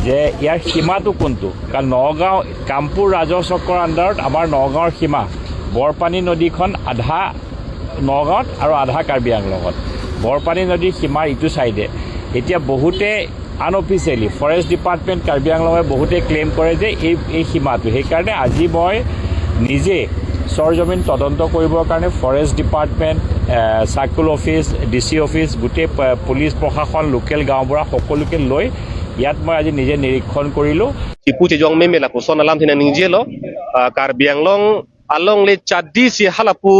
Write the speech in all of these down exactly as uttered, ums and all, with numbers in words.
যে ইয়াৰ সীমাটো কোনটো। কাৰণ নগাঁও, কামপুৰ ৰাজহ চক্ৰৰ আণ্ডাৰত আমাৰ নগাঁৱৰ সীমা, বৰপানী নদীখন আধা নগাঁৱত আৰু আধা কাৰ্বি আংলঙত। বৰপানী নদীৰ সীমাৰ ইটো চাইডে এতিয়া বহুতে আনঅফিচিয়েলি ফৰেষ্ট ডিপাৰ্টমেণ্ট কাৰ্বি আংলঙে বহুতে ক্লেইম কৰে যে এই, এই সীমাটো। সেইকাৰণে আজি মই নিজে চৰজমিন তদন্ত কৰিবৰ কাৰণে ফৰেষ্ট ডিপাৰ্টমেণ্ট, এ, circle office, D C office, গোটেই প-, পুলিচ প্ৰশাসন, লোকেল গাঁওবুঢ়া সকলোকে লৈ ইয়াত মই আজি নিজে নিৰীক্ষণ কৰিলোঁ। Ipu chejong meme lapuson alam thin nangningjelo, ah, Karbi Anglong alongle chadi si halapu,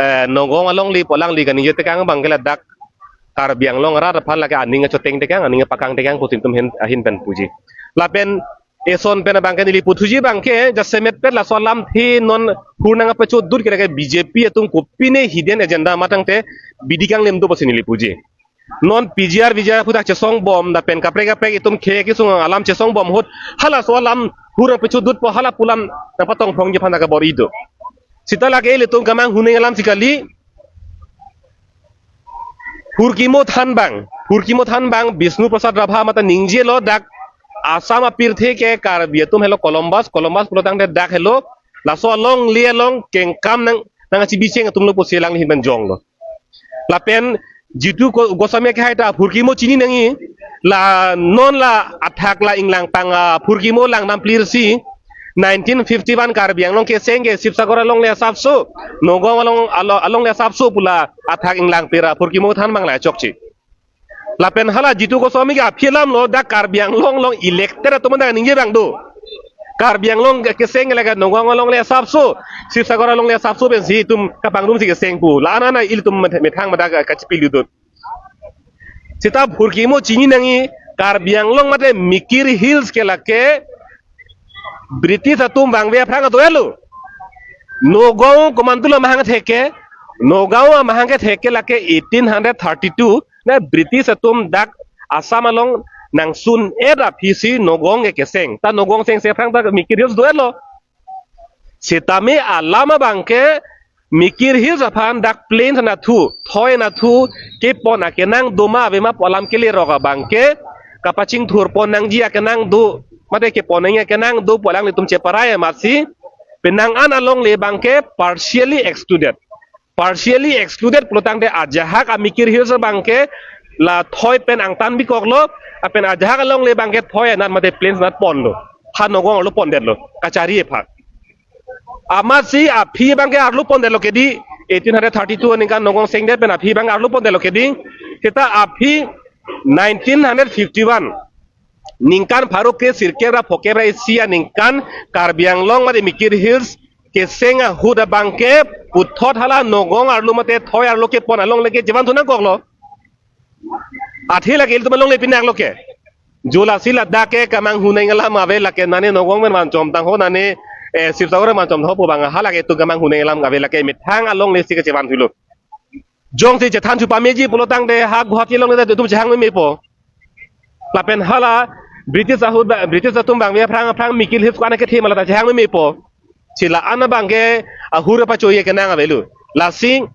eh, Nagaon alongle pu alangli kaningje tekang abangke ladak Karbi Anglong arat aphan lake aning achoteng tekang, aning apakang tekang putin itum ahin, ahin pen puji. Lapen eson pen abangke neli puthuji abangke jasemet pet laso alam thi non hur nangkapachodut ke lake B J P atum kopine hidden agenda matangte bidi kanglem do pusi neli puji. Non P G R, V G R aphuthak chesong bom lapen kaprek kaprek itum khei kesung alam chesong bom ahut halaso alam hur nangpachodutpo, hala pu alam nangpatong phong ji aphan kabor-i do. Seta lake ilitum kamanghuneng alam si kali. Hurkimo thanbang, hurkimo thanbang Bishnu Prasad Rabha mate ningjelo dak Assam apirthe ke Karbi atum helo Columbus, Columbus pulotangte dak helo laso alongle along kengkam nang, nangkachibi cheng atumlo pusi alangli ahin pen jonglo. Lapen Jitu Go-, Goswami ke hai ta hurkimo chini nangji, la non la athak la inglangpang, ah, hurkimo langdam plir si nineteen fifty-one Karbi Anglong keseng ke Sibsagar alongle asapso, Nagaon along, alo-, alongle asapso pu la athak inglangplir ahurkimo thanbang la chokche. Lapen hala Jitu Goswami ke aphi alamlo dak Karbi Anglong along elected atum dak ningje abang do. Karbi Anglong ke-, keseng ke lake Nagaon alongle asapso, Sibsagar alongle asapso pensi itum kapangrum si keseng pu. La-an an ilitum meth-, methang madak kachipiludut. Seta hurkimo chini nangji Karbi Anglong mate Mikir Hills ke lake British atum vangve aphrang adoelo. Nagaon komantulo amahang theke, Nagaon amahang ke theke lake eighteen hundred thirty-two, na British atum dak Assam along nangsun-et aphi si Nagaon ke keseng. Ta Nagaon sengse aphrang ta Mikir Hills doelo. Sitame alam abangke Mikir Hills aphan dak plains anatthu, thoi anatthu kepon akenang doma avema pu alam kelerok abangke, kapachingthurpon nangji akenang do, mate kepon nangji akenang do pu alanglitum cheparai amatsi, penang an alongle abangke partially excluded. Partially excluded pulotangte ajahak a Mikir Hills abangke la thoi pen angtan bikoklo, lapen ajahak alongle abangke thoi anat mate plains anat ponlo. Ha Nagaon arlo pondetlo, kachari aphan. Amatsi aphi abangke arlo pondetlo kedi, eighteen hundred thirty-two aningkan Nagaon sengdet pen aphi abang arlo pondetlo kedi, seta aphi nineteen hundred fifty-one ningkan pharo kre sirkep ra phokep ra isi aningkan Karbi Anglong mate Mikir Hills keseng ahut abangke puthot hala Nagaon arlo mate thoi arlo kepon alongle ke chevan thu nangkoklo. Athe lake ilitum alongle pinaklo ke. Jo lasi ladak ke kamanghuneng alam ave lake nane Nagaon pen manchom tangho nane, eh, Sibsagar manchom tangho pu abang hala ke itum kamanghuneng alam ave lake methang alongle si kachevanthulo. Jongsi chethan chu pameji pulotangte ha Guwahati alongle ta itum chehang memepo. Lapen hala British ahut ba, British atum vangve aphrang aphrang Mikir Hills ko-an akethe ma lata chehang memepo. Si la-an abangke ahur pachoye kenang avelo. Lasi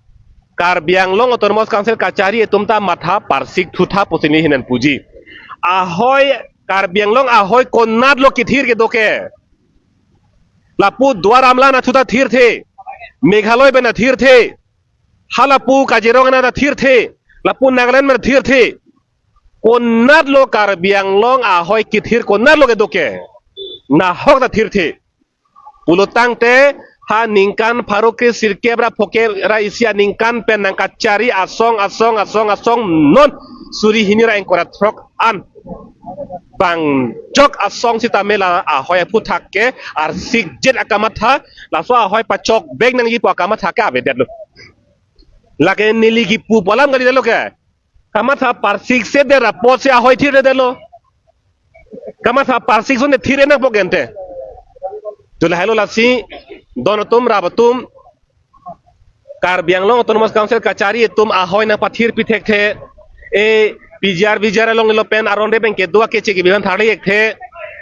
Karbi Anglong Autonomous Council kachari atum ta matha parsik thutha pusi neli ahin pen puji. Ahoi Karbi Anglong ahoi konatlo kethir kedo ke. Lapu Duar Amla anatthu ta thirthe. Meghalaya pen ta thirthe. Halapu Kaziranga ta thirthe. Lapu Nagaland pen ta thirthe. Konatlo Karbi Anglong ahoi kethir konatlo kedo ke. Nahok ta thirthe. Pulotangte ha ningkan pharo kre sirkep ra phokep ra isi aningkan pen nangkachari asong asong asong asong non suri hini ra ingkoi ra throk an bang jok asong sitame la ahoi aphuthak ke arsik jet akamatha, laso ahoi pachok bek nangji pu akamatha ke avedetlo. Lake neli kipu pu alam kalidetlo ke. Kamatha parsik se der apotsi ahoi thirdetlo. Kamatha parsik sonte thir enang pok ente. Tula helo lasi don atum rap atum Karbi Anglong Autonomous Council kachari atum ahoi nangpathir pithekthe. E P G R V G R alongle pen aron re bang kedo akeche kebi aphan tharle ekthe.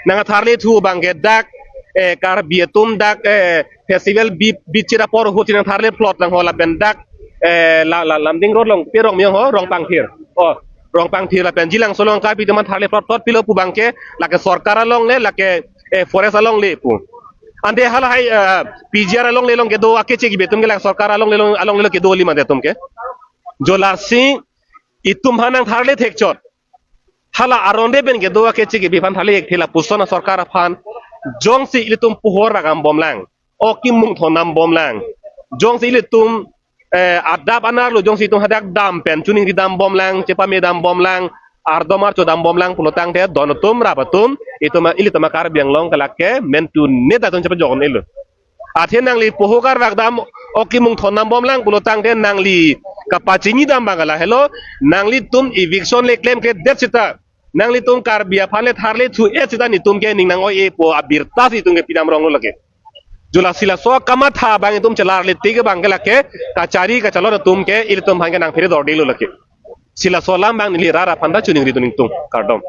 Nangtharle thu abangke dak, eh, Karbi atum dak, eh, festival bi, bichira por huti nangtharle plot nangho lapen dak, eh, la, la, Lumding Road along pirong miyong ho, Rongpangthir. Oh, Rongpangthir lapen Jilangso along karbi atum aphan tharle plot plot pilo pu abangke lake sorkar alongle, lake eh, forest alongle pu. Ante halahai eh, P G R alongle along kedo akeche kebi atum ke lake sorkar alongle along, alongle kedo kali mate atum ke. Jo lasi itum aphan nangtharle thekchot. Hala aron de pen kedo akeche kebi aphan tharle thekthela puson asorkar aphan. Jongsi ilitum pohor ragam bomlang, ok kimung thondam bomlang. Jongsi ilitum eh, adap anerlo jongsi itum hadak dam pen choningri dam bomlang, chepame dam bomlang, ardom archo dam bomlang pulo tangte don atum rap atum itum ilitum Karbi Anglong ke lake mentu neta atum chepajok un-elo. Athe nangli poho karvak dam, ok kimung thondam bomlang pulo tangte nangli kapachini dam abang ke lahelo, nanglitum eviction le klemkledet sita, nanglitum Karbi aphan le tharle thu-et sita netum ke ning nang-oi-e pu abirta si itum ke pidam ronglo lake. Jo lasi laso kamatha abang itum chelarle tik abang ke lake kachari kachalon atum ke ilitum aphan ke nangphere dordelo lake. Si laso alam abang neli rat aphan ta choningri dun ingtung, kardom.